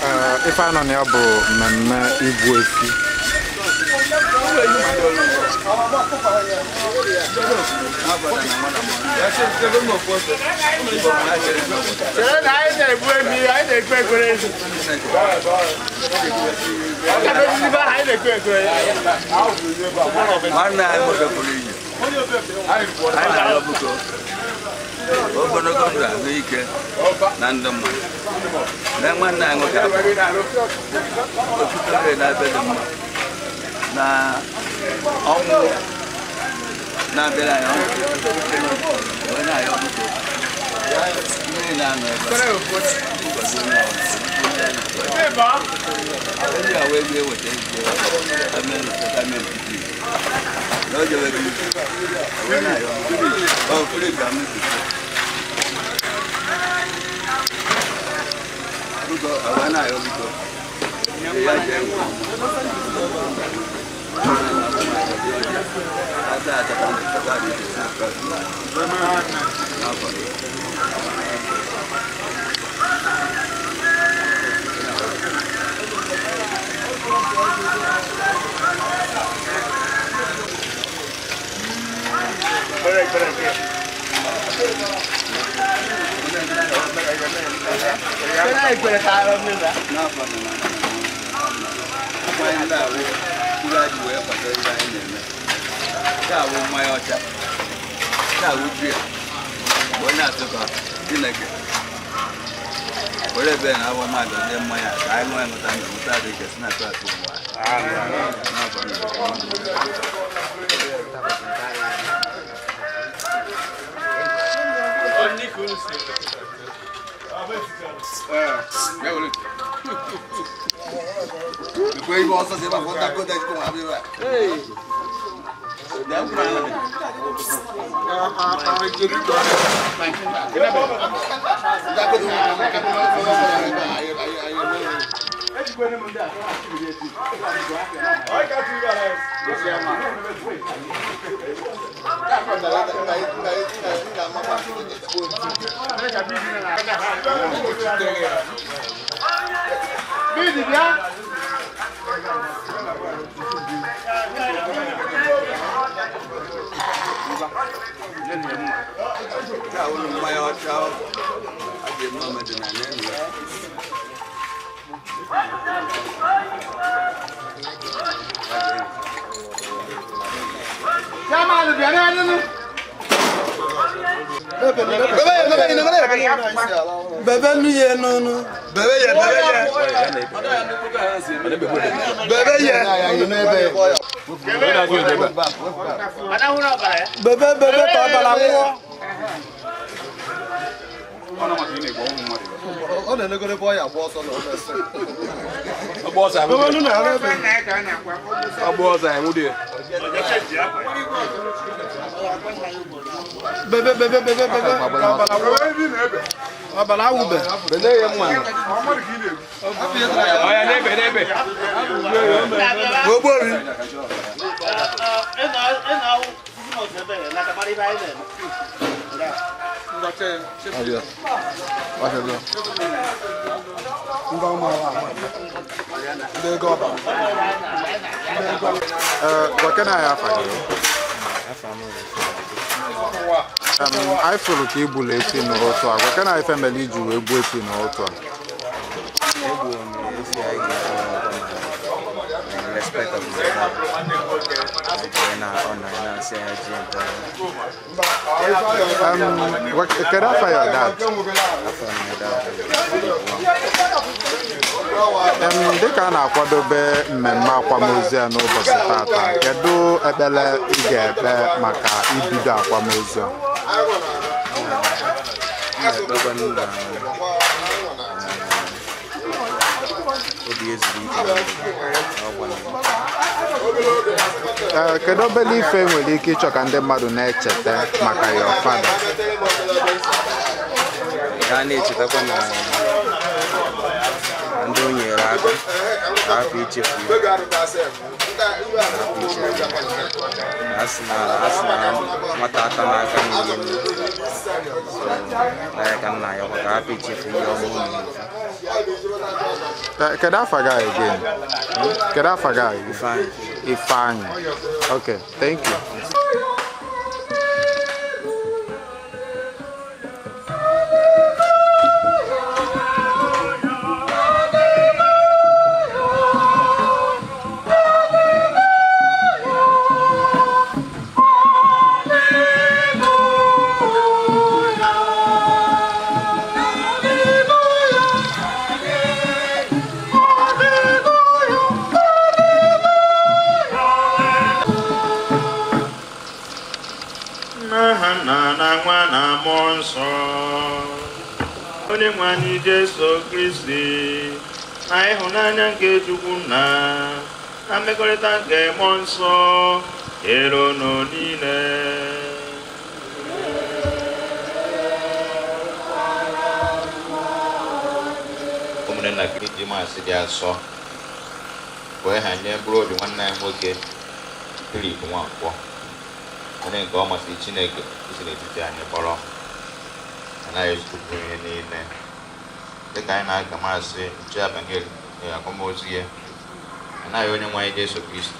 Ee, ife anọ na ya bụ mmemme igbu efi. Chere na anyị na-egbu ebi, anyị na-ekpe ekpere ezi. Ọ ka mezizi be ahụ, anyị na-ekpe ekpere. Nwanne anyị nwoke pụrụ ije, anyị na-arịọ biko ogologo ndụ, ahụike na ndụ mmadụ na nwanne anyị nwoke abụọ otutere na-abịa dị mma na ọnwụ na-abịara anyị ọnwụ. Onye na-arịọ biko mmiri na-anọ ebe a, ụbọchị onye ọbụla onye a wee ga-eweta ego settlement na o jebe gị onye na-arịọ ọ fere ka m biko awa na-arịọ biko ya jee nke ọma. Ata atata ndụ chọkwa dị iche na Kraịst n'afọ. N'afọ na mmanya ndị a wụ mkpụrụ anyị wee kwado ihe anyị na-eme. Nke a wụ mmanya ọcha, nke a wụ biya. Onye asụkọ Chineke were ebe na awọ mmadụ ndị mmanya ka anyị nwee ṅụta ndụ, ṅụta dị ike si na Kraịst ụwa n'afọ na. Bidi bịa. Nke a wụ mmanya ọcha a ga-eme omenala enyi ya. Chairman bịa n'elu. Bebe nu ye nunu. Bebe ye, bebe ye. Bebe ye. Bebe bebe ka ọbara nwụọ. Ọ na-enegoro ebe ọ ya agba ọsọ na ọ na-ese. Bebe nu na ebe. Ọgbọ ọzọ enwude. Bebe bebe bebe bebe ka ọbara nwụọ. Ọbara awụbe. Bele ya mma. Ọya n'ebe n'ebe. Ogbori. Abịa. Abịa. Ndị ọma ala ama. Ndị ego ọbara. Ee, gwakena anyị afa gị. Anyị fụrụ ka igbulu efi n'ụtụ a. Gwakena anyị ife mere iji wee gbuo efi n'ụtụ a. Egbuo m efi anyị ga-eji nweta na in respect of my father. Anyị na ọ na na-asị ya ji nta. Kedu afa your dad? Afọ my dad. Dịka a na-akwadobe mmemme akwamozu ya n'ụbọchị tata, kedu ekpere ị ga-ekpe maka ibido akwamozu a? M na-ekpekwa na obi ezuru ike ọgwa na. Ee, kedu obere ife nwere ike ịchọ ka ndị mmadụ na-echeta maka your father? Ka a na-echetakwa na ndị o nyere aka ka hapụ ichefu ya. A sị na nwata ata n'aka nwunye nne. So ya ka nna ya ka hapụ ichefu ihe ọma unu na-efu. Kedu afa gị again? Kedu afa gị again? Ifeanyị. Ifeanyị. Okay, thank you. N'aha Nna na Nwa na Mmụọ Nsọ. Onye nwe anyị Jesu Kristi na ịhụnanya nke Chukwu Nna na mmekọrịta nke Mmụọ Nsọ dịrị unu niile. Ụmụnne na iji maasị dị asọ wee ha nye mkpụrụ obi nwanne anyị nwoke Filip Nwankwọ, onye nke ọ masịrị Chineke isi n'etiti anyị kpọrọ. Anaghị ezukwu ihe niile dịka anyị na-aga maasị nche abanye akwamozu ya. Anaghị onye nwe anyị Jesu Kristi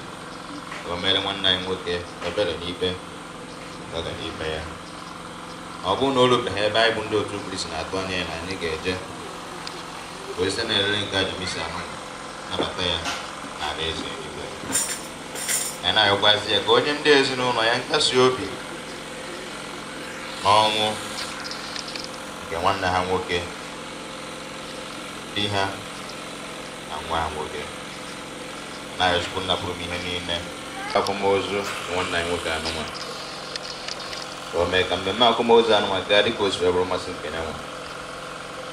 ka o mere nwanne anyị nwoke ebere n'ikpe nke ọ ga n'ikpe ya. Ọ bụrụ na o rubeghị ebe anyị bụ ndị otu Kristi na-atụ anya ya na anyị ga-eje wee site na elele nke aja misa ahụ nabata ya n'ala eze eluigwe. Anyị na-ayọkwazi ya ka onye ndị ezinụlọ ya nkasi obi n'ọnwụ nke nwanne ha nwoke, di ha na nwa ha nwoke. Na-ayọ Chukwu Nna pụrụ m ihe niile akwamozu nke nwanne anyị nwoke anụnwa ka o mee ka mmemme akwamozu anụnwa gaa dịka o si wee bụrụ mmasị nke ya nwa.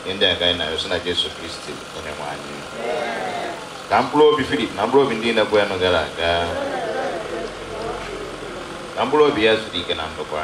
Ihe ndị a ka anyị na-arịọ sị na Jesu Kristi onye nwe anyị. Ka mkpụrụ obi Filip na mkpụrụ obi ndị na-ekwe nụ gara aga, ka mkpụrụ obi ya zuru ike na ndokwa.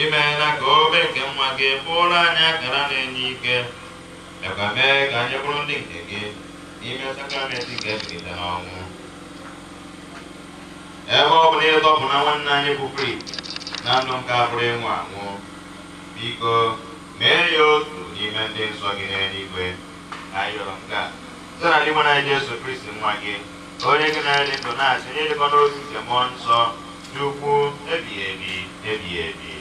Imeela ka obe nke nwa gị bụrụ anyị akara na-enye ike, mekwa mee ka anyị bụrụ ndị nke gị n'ime sakramenti nke ebilite n'ọnwụ. Ebe ọ bụ na ịdọpụ na nwanne anyị bụ Filip na ndụ nke abụrụ ịnwụ anwụ, biko mee ya otu n'ime ndị nsọ gị n'eluigwe. Anyị yọrọ nke a site na Dinwenụ anyị Jesu Kristi nwa gị, onye gị na ya dị ndụ na-achị n'ịdịkọ n'otu nke Mmụọ Nsọ, Chukwu ebighị ebi ebighị ebi.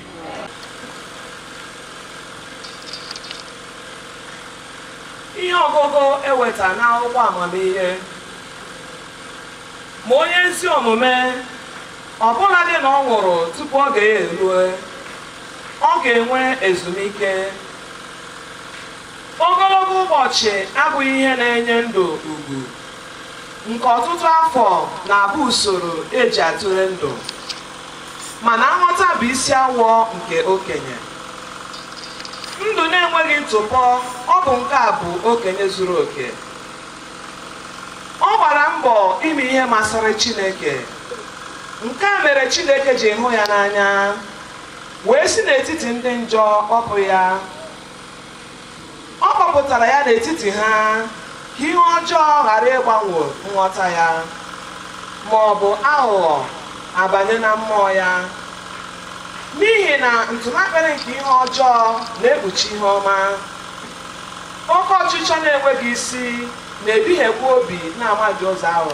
Ihe ọgụgụ eweta n'akwụkwọ Amamihe. Ma onye ezi omume, ọbụladị na ọ nwụrụ tupu oge ya erue, ọ ga-enwe ezumike. Ogologo ụbọchị abụghị ihe na-enye ndụ ugwu nke ọtụtụ afọ na-abụ usoro eji atụle ndụ, mana nghọta bụ isi awọ nke okenye. Ndụ na-enweghị ntụpọ, ọ bụ nke a bụ okenye zuru oke. Ọ gbara mbọ ime ihe masịrị Chineke. Nke a mere Chineke ji hụ ya n'anya wee si n'etiti ndị njọ kpọpụ ya. Ọ kpọpụtara ya n'etiti ha ka ihe ọjọọ ghara ịgbanwe nghọta ya ma ọ bụ aghụghọ abanye na mmụọ ya, n'ihi na ntụmakpịrị nke ihe ọjọọ na-ekpuchi ihe ọma. Oke ọchịchọ na-enweghị isi na-ebighekwa obi na-amaghị ụzọ ahụ.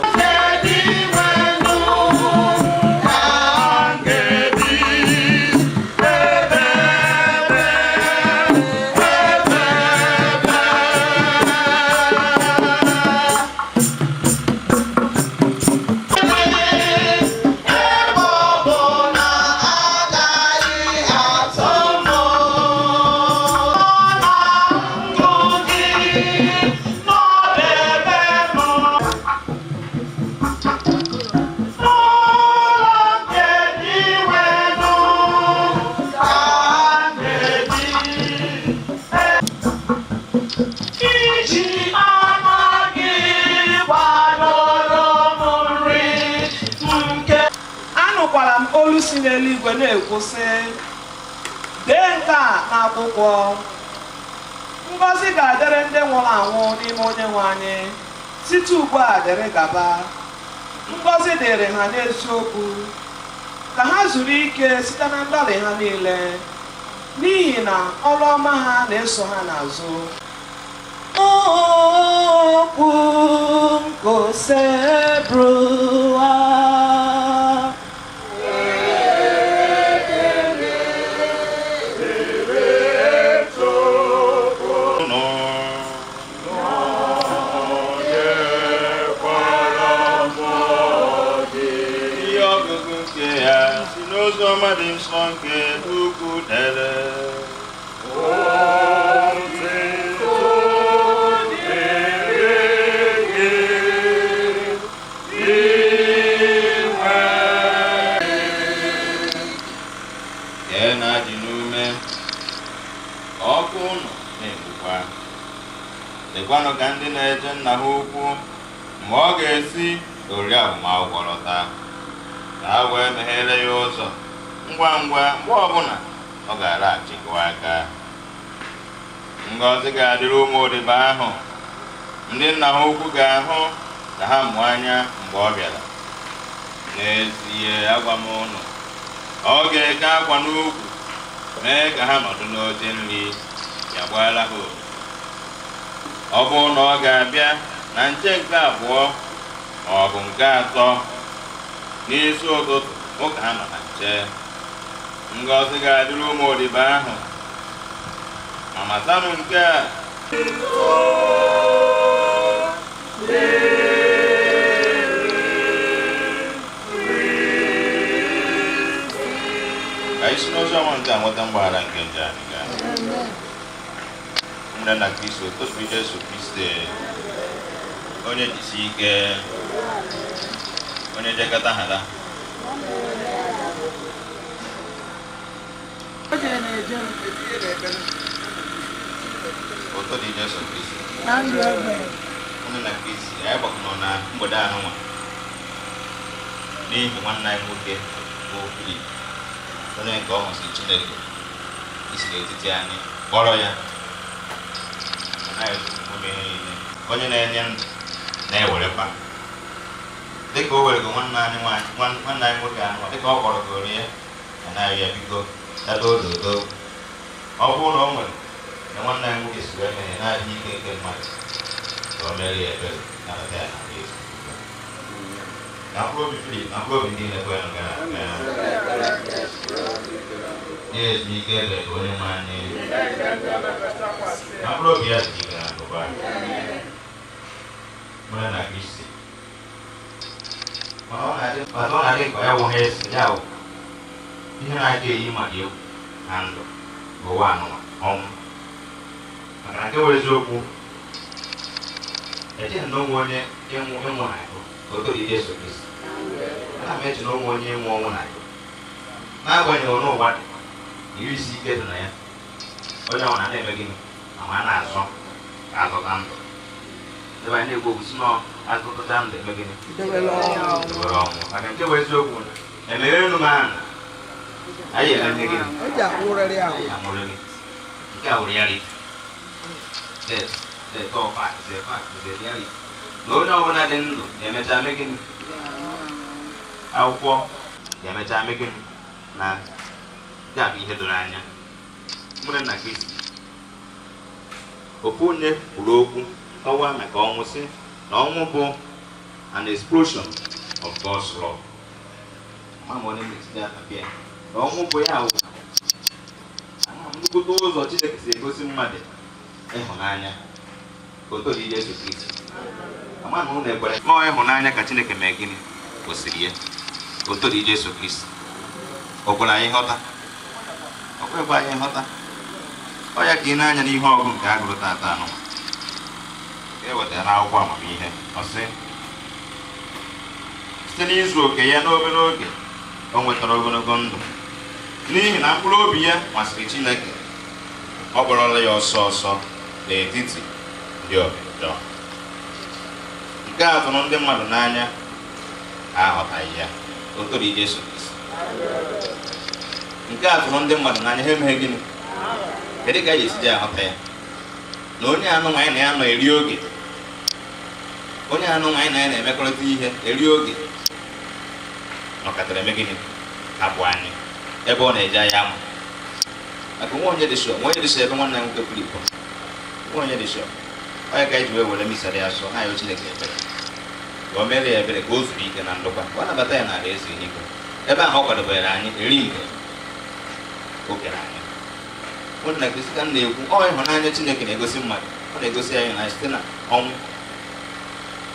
Anụkwara m olu si n'eluigwe na-ekwu sị, dee nke a n'akwụkwọ: ngọzi ga-adịrị ndị nwụrụ anwụ n'ime Onyenwe anyị site ugbu a dịrị gaba. Ngọzi dịrị ha n'eziokwu, ka ha zuru ike site na ndọlị ha niile, n'ihi na ọrụ ọma ha na-eso ha n'azụ. Okwu nke Osebụrụwa. Ihe ọgụgụ nke ya si n'ozi ọma dị nsọ nke Luk dere. Kee na-ajị n'ume, ọkụ ụnụ na-egbukwa. Dịkwanụ ka ndị na-eche nna ha ukwu mgbe ọ ga-esi oriri agbamakwụkwọ lọta, ka ha wee meghere ya ụzọ ngwa ngwa mgbe ọbụla ọ ga-alaghachikwa aka. Ngọzi ga-adịrị ụmụ odibo ahụ ndị nna ha ukwu ga-ahụ ka ha mụọ anya mgbe ọ bịara. N'ezie agwa m ụnụ, ọ ga-eke akwa n'ukwu mee ka ha nọdụ n'oche nri ya gbaala ha otu. Ọ bụrụ na ọ ga-abịa na nche nke abụọ ma ọ bụ nke atọ n'isi ụtụtụ ụka ha nọ na nche. Ngọzi ga-adịrị ụmụ odibo ahụ. Ma matanụ nke a, ka anyị si n'ozi ọma nke a nweta mgbaghara nke njọ anyị gaa. Ụmụnne na Kristo, totu Jesu Kristi, onye jisi ike, onye jekọta hala. Ụtọ dị Jesu Kristi. Ụmụnne na Kristi, anyị gbakọrọ na mgbede ahụ nwa n'ihi nwanne anyị nwoke bụ Filip, onye nke ọ hụsị Chineke isi n'etiti anyị kpọrọ ya. Onye na-enye ndụ na-ewerekwa dịka o were gị nwanne anyị nwoke ahụ dịka ọ kpọrọ gị orie anaghị ya biko dada ododo. Ọ bụrụ na o nwere na nwanne anyị nwoke si wee mere na-adịghị ike nke mmadụ, ka o mere ya ebere nabata ya n'ala ezi. Na mkpụrụ obi Filip na mkpụrụ obi ndị na-ekwe gara aga nye ezumike ebe ka onye nwe anyị na mkpụrụ obi ya dị ike na akụba nwere na Kristi. Mana ọ na-adị ka ya wụ ha esi ya wụ ihe na-adị eyi mmadụ egwu na ndụ n'ụwa anụnwa ọnwụ. Maka na nke were eziokwu, echeghị na onwe onye ịnwụ na-agụ otu dị Jesu Kristi. Ana m eche na onwe onye ịnwụ ọnwụ na-agụ, n'agbanyeghị n'ụwa dị iri isi ike dị na ya, onye ọbụla na-eme gịnị ma a na-azọ ka azọta ndụ. Ebe anyị na-ekwu okwu si na azụtụta ndụ eme gịnị debere ọnwụ. Maka nke bụ eziokwu, emeghere elu m ahụ anyị eme gịnị amụrịrị. Nke a wụ reality. Death, death all fact, is a fact, is a reality. Na onye ọbụla dị ndụ ga-emecha mee gịnị? Akwụkwọ ga-emecha mee gịnị? Na nke a bụ ihe doro anya. Mụrụ na Kristi, ofu onye kwuru okwu kọwaa maka ọnwụ sị na ọnwụ bụ an explosion of God's love. Ama m onye metụta abịa na ọnwụ bụ ya wụ nnukwute ụzọ Chineke si egosi mmadụ ịhụnanya otu dị Jesu Kristi. Ama na ụlọ ekwere nọọ ịhụnanya ka Chineke mee gịnị kwụsịrị ya otu dị Jesu Kristi. O kwere anyị nghọta, o kwekwa anyị nghọta. Ọ ya ka ị na-anya n'ihe ọgụ nke a gụrụ tata anụ e wetara n'akwụkwọ amamihe, ọ sị site n'izu oke ya n'obere oge o nwetara ogologo ndụ, n'ihi na mkpụrụ obi ya masịrị Chineke, ọ kpọrọla ya ọsọ ọsọ n'etiti ndị ọbịjọ. Nke a tụrụ ndị mmadụ n'anya, ha aghọtaghị ya. Otoro Jesu Kristi. Nke a tụrụ ndị mmadụ n'anya, ha emeghe gịnị? Kedu ka anyị esi ji aghọta ya na onye anụ nwaanyị na ya nọ eri oge, onye anụ nwaanyị na ya na-emekọrịta ihe eri oge, nọkọtara eme gịnị? Hapụ anyị ebe ọ na-eje ahịa amụ. Maka nwa onye dị sure, nwa onye dị sure ebe nwanne ya nwoke Filip, nwa onye dị sure. Onye ka anyị ji wee were misa dị asọ ha ayọ Chineke ebere ka o mere ya ebere, ka o zuru ike na ndokwa, ka ọ nabata ya n'ala eze eluigwe ebe ahụ ọ kwadobere anyị eri mgbe o kere anyị. Ụmụnna Kristi, ka m na-ekwu, ọ ịhụnanya Chineke na-egosi mmadụ, ọ na-egosi anyị na site na ọnwụ.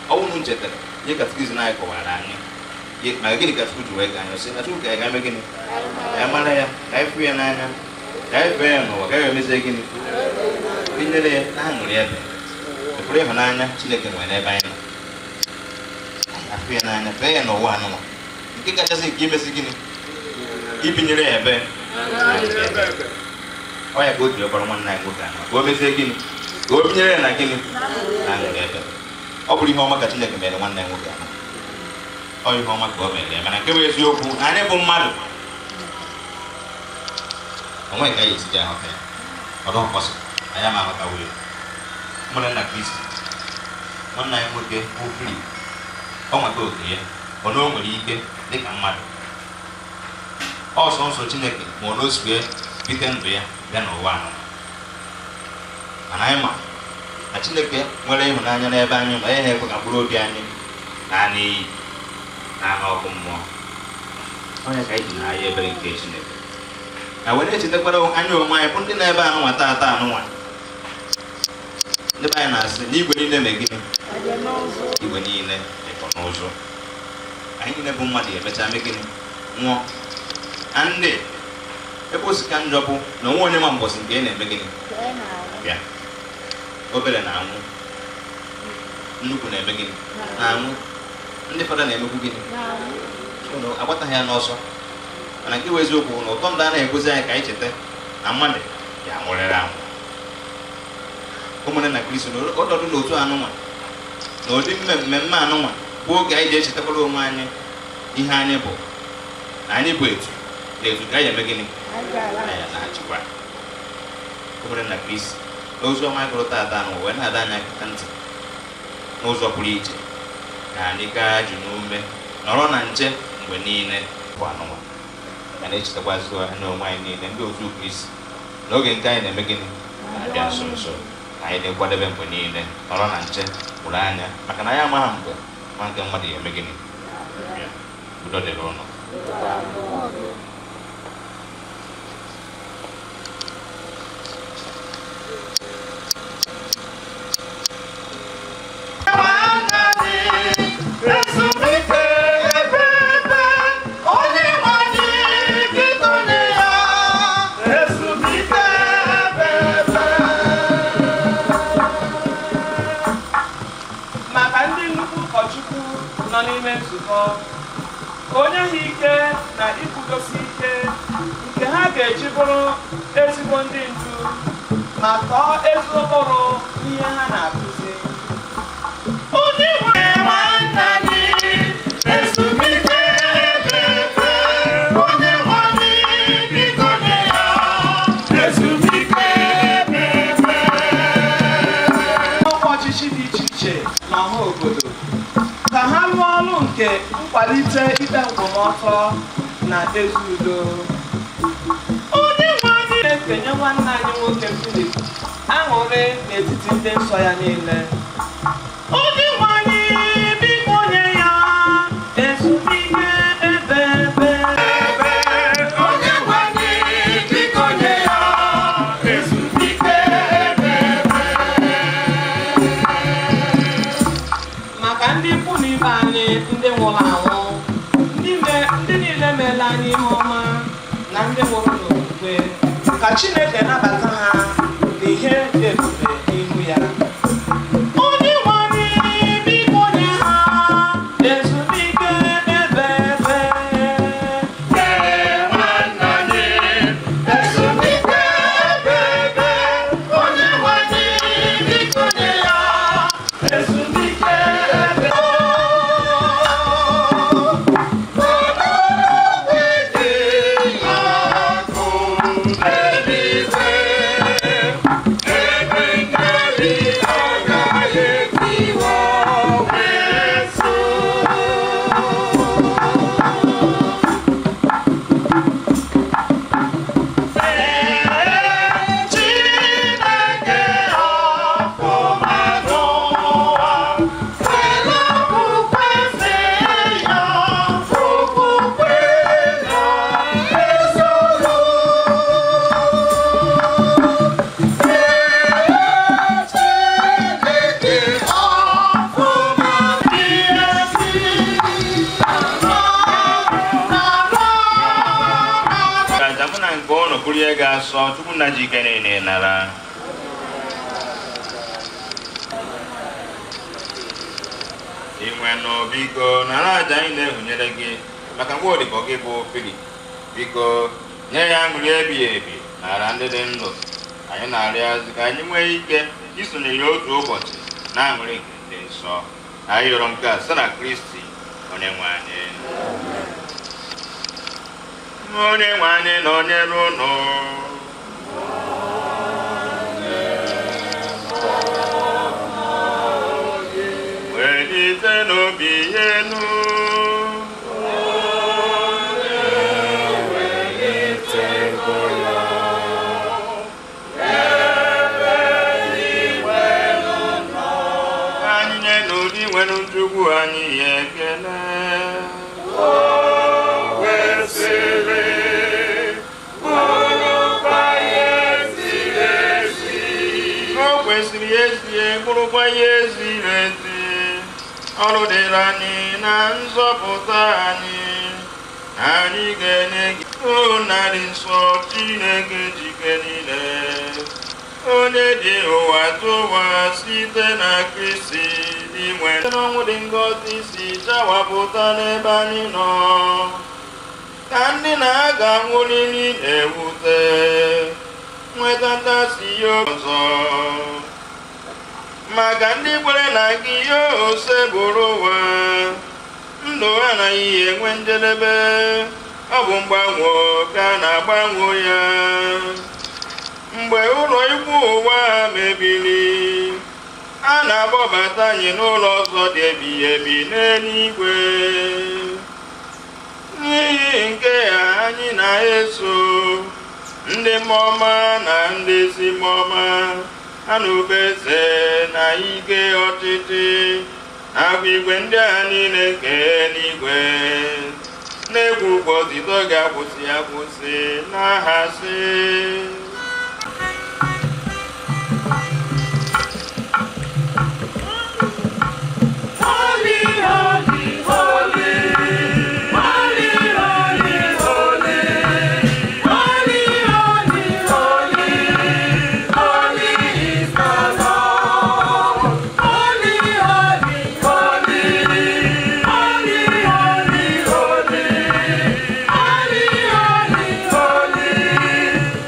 Ọnwụ nu chetara ihe katikizim anyị kọwara anyị maka gịnị ka Chukwu ji wee ga anyị sị na Chukwu ka anyị ga-eme gịnị? Ka anyị mara ya, ka anyị fụ ya n'anya, ka anyị fee ya n'ụwa, ka anyị emezie gịnị? Tinyere ya na aṅụrị ebe ụfọdụ ịhụnanya Chineke nwere n'ebe anyị nọ. Anyị afụ ya n'anya, fee ya n'ụwa anụnwa, nke kachasị nke imesi gịnị? Ibinyere ya ebe ọ ya ka o jiri ọkpọrọ nwanne anyị nwoke anụ ka o mezie gịnị? Ka o binyere ya na gịnị? Na aṅụrị ebe. Ọ bụrụ ihe ọma ka Chineke mere nwanne anyị nwoke anụ, ọ ihe ọma ka o mere ya. Mana nke bụ eziokwu, anyị bụ mmadụ, onweghị ka anyị esi ji aghọta ya, ọ dọghị mkpọsị anyị ama aghọtawo ya. Ụmụnne nna Kristi, nwanne anyị nwoke bụ Filip, ọ nweta oke ya, ọ na o nwere ike dịka mmadụ, ọsọ nsọ Chineke ma ọ na o si wee bite ndụ ya bịa n'ụwa anọ. Mana anyị ma na Chineke nwere ịhụnanya n'ebe anyị nọ, ya na-ekwe ka mkpụrụ obi anyị na n'iyi na anụ ọkụ mmụọ. Onye ka anyị ji na-aya ebere nke Chineke na were echetakwara anyị onwe anyị bụ ndị na-ebe anụnwa taata anụnwa. Ndị be anyị na-asị na igwe niile na gịnị? Igwe niile dịkọ n'ụzụ. Anyị niile bụ mmadụ emecha mee gịnị? Nwụọ. Andị ebe o si ka njọ bụ na onwe onye nwa mbọsị nke ị na-eme gịnị? Bịa. Obere na-anwụ, nnukwu na-eme gịnị? Na-anwụ. Ndị fada na-emekwu gịnị? Agbataghị ya n'ọsọ. Mana nke bụ eziokwu na ụtọ ndụ anaghị egosi anyị ka anyị cheta na mmadụ ya anwụrịrị anwụ. Ụmụnne na Kristi, na ọnọdụ n'otu anụnwa na ụdị mmemme anụnwa bụ oge anyị ji echetakwara onwe anyị ihe anyị bụ, na anyị bụ etu na etu ka anyị eme gịnị? Anyị na-achịkwa. Ụmụnne na Kristi, n'ozi ọma anyị gụrụ taata anụ wee na-ada anyị aka ntị n'ụzọ pụrụ iche ka anyị gaa ji n'ume nọrọ na nche mgbe niile bụ anụnwa. Ma na-echetakwazị anyị onwe anyị niile ndị otu Kristi n'oge nke anyị na-eme gịnị? Na-abịa nso nso. Anyị na-ekwadebe mgbe niile, nọrọ na nche, mụrụ anya, maka na anyị amaghị mgbe nwa nke mmadụ ya eme gịnị? Udo dịrị ụnụ. Maka ndị nnukwu ụkọchukwu nọ n'ime nzukọ, ka onye ha ike na ikwudosi ike nke ha ga-eji bụrụ ezigbo ndị ndu ma tọọ ezi ụkpụrụ n'ihe ha na-akụzi. Onye nwe nwanna gị ezumike ebe ebe, onye nwe anyị biko nye ya ezumike ebe ebe. Ọkwa ọchịchị dị iche iche n'ọha obodo ka ha rụọ ọrụ nke nkwalite ikpe nkwụmọtọ na ezi udo. Onye nwe anyị na-ekenye nwanne anyị nwoke Filip aṅụrị n'etiti ndị nsọ ya niile. Onye nwe anyị biko nye ya ezumike ebe ebe. Onye nwe anyị biko nye ya ezumike ebe ebe. Maka ndị ikwu na ibe anyị ndị nwụrụ anwụ, ndị niile meela anyị ihe ọma na ndị nwụrụ n'okwukwe, ka Chineke nabata ha n'ihe dị ebube n'ihu ya. Onye nwe anyị biko nye ha ezumike ebe ebe. Ezumike ebe ebe, onye nwe anyị biko nye ya ezumike ebe. bulie gị asọ Chukwu nna ji ike niile nara. Inwenụ biko nara aja anyị na-ehunyere gị maka nwa odibo gị bụ Filip. Biko nye ya aṅụrị ebighị ebi nara ndị dị ndụ. Anyị na-arịọzi ka anyị nwee ike isonyere otu ụbọchị na aṅụrị nke ndị nsọ. Anyị yọrọ nke a site na Kristi onye nwe anyị. Onye nwe anyị nọnyere unu. Welite n'obi elu. Anyị nye n'ụdị nwere Chukwu anyị ya ekele. O kwesịrị ezie bụrụkwa ihe ziri ezi. Ọrụ dịrị anyị na nzọpụta anyị. Anyị ga-enye gị o narị nsọ Chineke jike niile. Onye dị ụwa tụwa site na Kristi inwe n'ọnwụ dị ngọzi si chawapụta n'ebe anyị nọ. Ka ndị na-aga nwụrịrị na-ewute nweta ntasi ya ọzọ. Maka ndị kwere na gị ya ose bụrụ ụwa, ndụ anaghị enwe njedebe, ọ bụ mgbanwe ka a na-agbanwe ya. Mgbe ụlọ ikwu ụwa mebiri, a na-akpọbata anyị n'ụlọ ọzọ dị ebighị ebi n'eluigwe. N'ihi nke a anyị na-eso ndị mmụọ ọma na ndị ezi mmụọ ọma, ha na eze na ike ọchịchị nakwa igwe ndị agha niile nke eluigwe na-egwu ụgbọ otito ga-akwụsị akwụsị n'aha sị. Holy, holy, holy, holy, holy, holy, holy, holy, holy, holy is the Lord. Holy, holy, holy, holy, holy, holy, holy, holy, holy,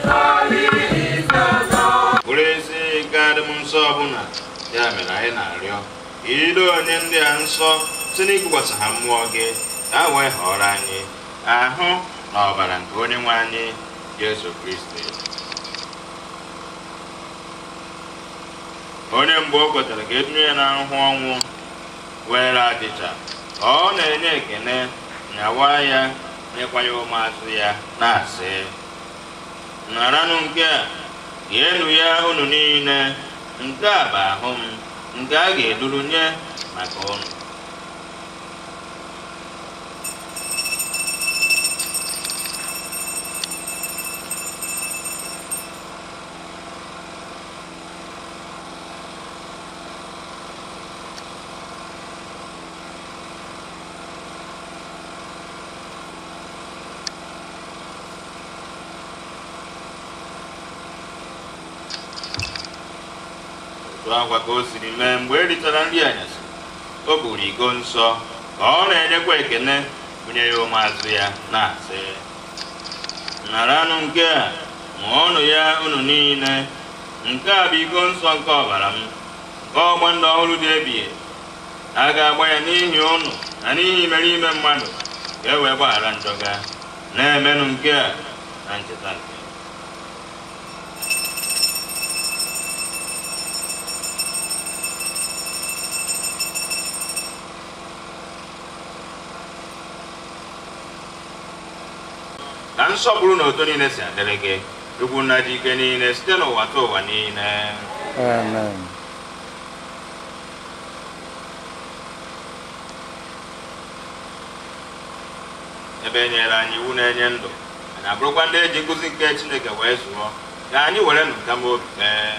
holy is the Lord. Bụrụ ezi nke adịm nsọ ọbụla, ya mere anyị na-arịọ ka ido onye ndị a nsọ site n'ịgụkwasị ha mmụọ gị ka ha wee họrọ anyị ahụ na ọbara nke onye nwe anyị Jesu Kristi. Onye mgbe o kwetara ka edunye ya n'ahụhụ ọnwụ were achịcha ka ọ na-enye ekele nyawa ya nyekwa ya ụmụazụ ya na-asị, naranụ nke a, rienụ ya unu niile, nke a bụ ahụ m nke a ga-eduru nye maka unu. Otu agwa ka o siri mee mgbe e richara nri anyasị, o buru iko nsọ ka ọ na-enyekwa ekele bunye ya ụmụazụ ya na-asị, naranụ nke a, ṅụọnụ ya unu niile, nke a bụ iko nsọ nke ọbara m, nke ọgba ndụ ọhụrụ dị ebighị. A ga-agba ya n'ihi unu na n'ihi imerime mmadụ ka e wee gbaghara njọ ga. Na-emenụ nke a na ncheta nke. Ka nsọpụrụ na oto niile si adịrị gị, Chukwu nna ji ike niile site n'ụwa ta ụwa niile. Amen. Ebe e nyere anyị iwu na-enye ndụ, anyị abụrụkwa ndị eji nkụzi nke Chineke wee zụọ, ka anyị were nụ nkama obi kpee.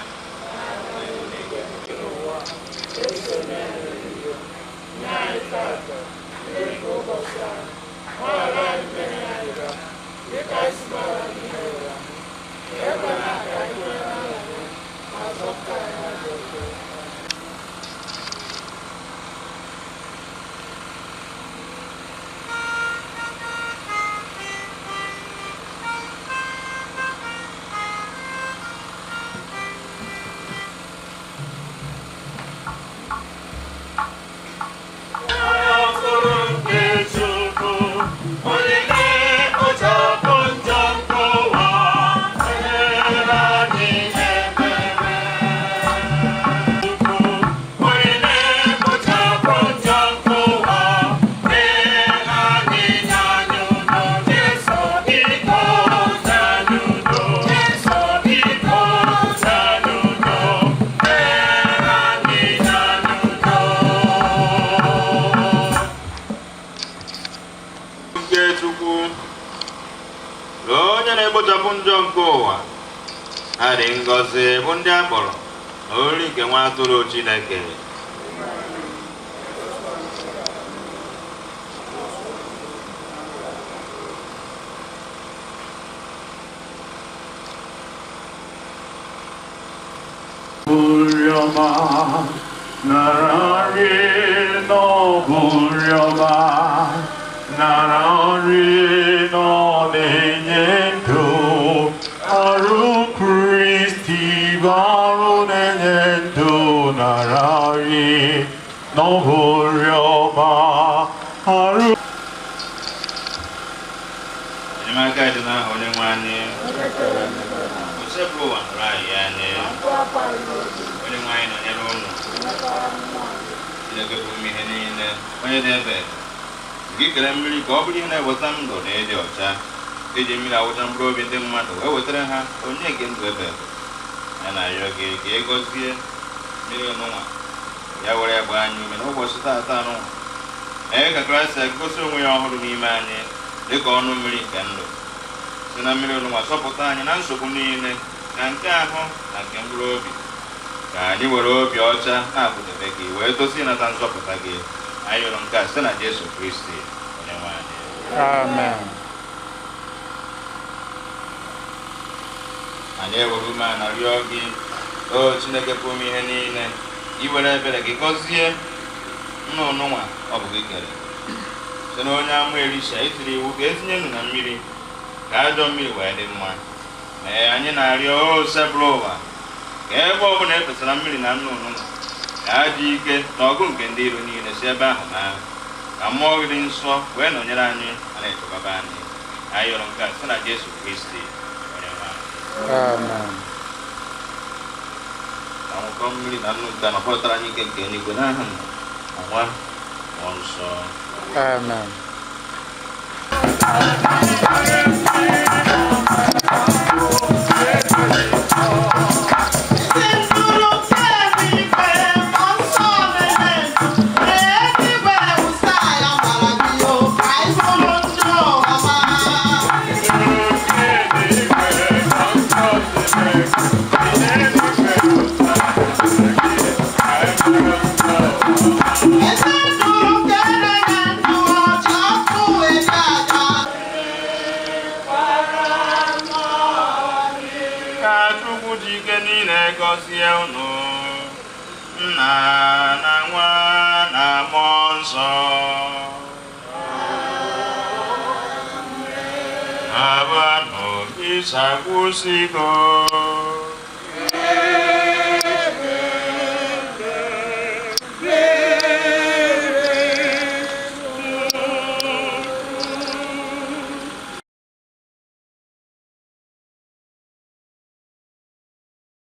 Lee onye na-ekpochapụ njọ nke ụwa. Ha dị ngọzi bụ ndị a kpọrọ na oriri nke nwa atụrụ Chineke. Burioma, narari no burioma, narari no nenyendu, aru Christi baru nenyendu, narari no burioma, aru. Enyemaka dị n'aha onye nwe anyị. Osebụrụ ụwa nụrụ anyị ya anyị. Onye nwe anyị nọnyere ụnụ. Chineke bụ ihe niile, onye dị ebe. Gị kere mmiri ka ọ bụrụ ihe na-eweta ndụ na ịdị ọcha. Iji mmiri awụcha mkpụrụ obi ndị mmadụ wee wetara ha onye nke ndụ ebe ebe. Ya na-arịọ gị ka ị gọzie mmiri ọnụnwa. Ya were ya gbaa anyị ume n'ụbọchị taata anụnwa. Mee ka Kraịst gosi onwe ya ọhụrụ n'ime anyị dịka ọnụ mmiri nke ndụ. Si na mmiri ọnụnwa zọpụta anyị na nsogbu niile na nke ahụ na nke mkpụrụ obi. Ka anyị were obi ọcha na-akwụdebe gị wee dozie ịnata nzọpụta gị. Anyị yọrọ nke a site na Jesu Kristi onye nwe anyị. Amen. Anyị ewere umeala rịọ gị, o Chineke pụrụ ime ihe niile, iwere ebere gị gọzie nnụnụ nwa ọ bụ gị kere. Site na onye ama Elisha itiri iwu ka etinye nnu na mmiri ka ajọ mmiri wee dị mma. Mee anyị na-arịọ o sebụrụ ụwa ka ebe ọ bụla efesara mmiri na nnụnụ nwa ka ajọ ike na ọgụ nke ndị iro niile si ebe ahụ na ka mmụọ gị dị nsọ wee nọnyere anyị ma na-echekwaba anyị. Anyị yọrọ nke a site na Jesu Kristi onye nwe anyị. Amen. Ka nwụkọ mmiri na nnu nke a nọkọtara anyị ike nke eluigwe n'aha Nna na Nwa na Mmụọ Nsọ. Amen. Ka Chukwu ji ike niile gọzie unu, Nna na Nwa na Mmụọ Nsọ. Abanụ ịsakwụsịgo.